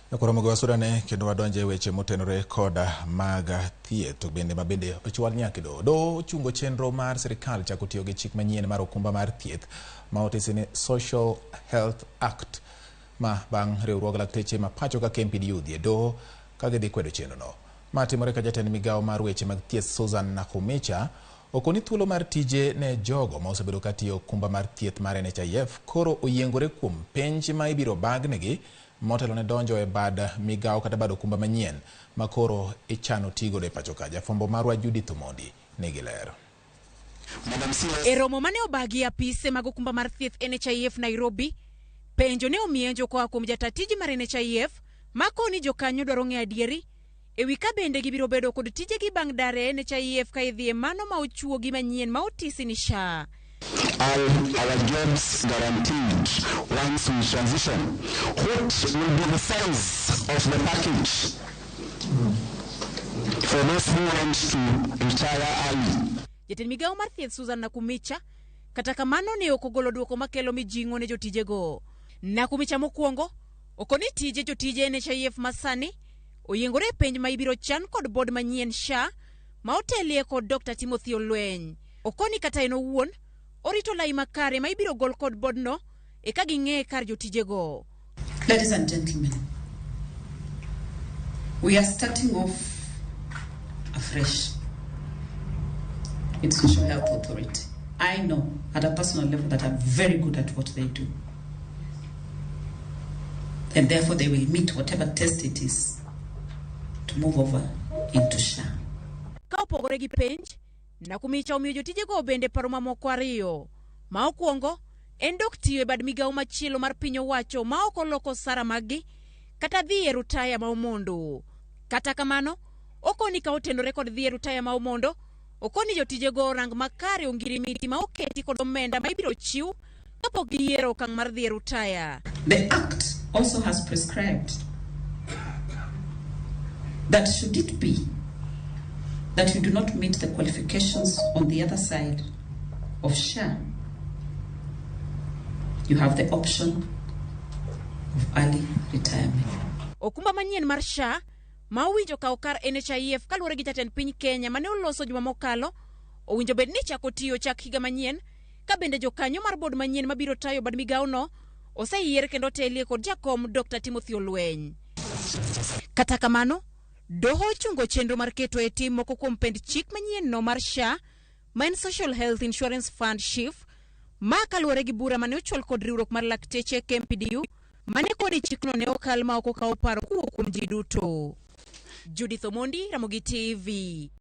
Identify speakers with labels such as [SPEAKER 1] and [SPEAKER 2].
[SPEAKER 1] Koro wasudane kendo wadonje weche motenore koda mag thieth to bende mabende ochwal nyaka e doho. Doho ochungo chenro mar sirikal chako tiyo gi chik manyien mar okumba mar thieth ma otisi ni Social Health Act ma bang' riwruog lakteche ma pacho ka KMPDU dhi e doho ka gidhi kwedo chenrono. Ma timore ka jatend migawo mar weche mag thieth Susan Nakhumicha okoni thuolo mar tije ne jogo ma osebedo ka tiyo okumba mar thieth mar NHIF koro oyiengore kuom penj ma ibiro bagnigi motelo ne donjo e bad migawo kata bad okumba manyien ma koro ichano tigodo e pacho ka. Jafwambo marwa Judith Omondi nigi ler.
[SPEAKER 2] E romo mane obagi apise mag okumba mar thieth NHIF Nairobi, penjo ne omienjo koa kuom jata tije mar NHIF makoni jokanyo dwaro ng'eyo adieri ewi ka bende gibiro bedo kod tijegi bang' dar e NHIF ka idhi e mano ma ochuogi manyien ma otisi ni SHA.
[SPEAKER 3] Are our jobs guaranteed once we transition? What will be the size of the package for those who want to retire early?
[SPEAKER 2] Jatend migawo mar thieth Susan Nakhumicha kata kamano ne ok ogolo duoko makelo mijing'o ne jotijego. Nakhumicha mokwongo okoni tije jotije NHIF masani oyiengore e penj ma ibiro chan kod board manyien SHA ma otelie kod Dr. Timothy Olweny. Okoni kata en owuon orito lai makare ma ibiro gol kod boardno eka ging'e kar jotijego.
[SPEAKER 4] Ladies and gentlemen, we are starting off afresh with Social Health Authority. I know at a personal level that I'm very good at what they do. And therefore they will meet whatever test it is to move over into SHA.
[SPEAKER 2] Ka opogore gi penj, Nakhumicha omiyo jotijego bende paro mamoko ariyo. Ma okwongo en dok tiyo e bad migawo machielo mar piny owacho ma ok oloko osara maggi kata dhi e rutaya ma omondo. Kata kamano, okoni ka otenore kod dhi e rutaya ma omondo, okoni jotijego orang makare ongirimiti ma oketi kod omenda ma ibiro chiw kapok giyiero okang' mar dhi e rutaya.
[SPEAKER 4] The Act also has prescribed that should it be that you do not meet the qualifications on the other side of SHA, you have the option of early retirement.
[SPEAKER 2] Okumba manyien mar SHA ma owinjo kawo kar NHIF kaluwore gi jatend piny Kenya mane oloso juma mokalo owinjo bed ni chako tiyo chak higa manyien ka bende jokanyo mar board manyien mabiro tayo bad migawono oseyier kendo otelie kod jakom Dr. Timothy Olweny. Kata kamano, doho ochungo chenro mar keto e tim moko kuom pend chik manyien no mar SHA ma en Social Health Insurance Fund SHIF ma kaluwore gi bura mane ochwal kod riwruok mar lakteche KMPDU mane koni chikno ne okal ma ok okawo paro kowuok kuom ji duto. Judith Omondi, Ramogi TV.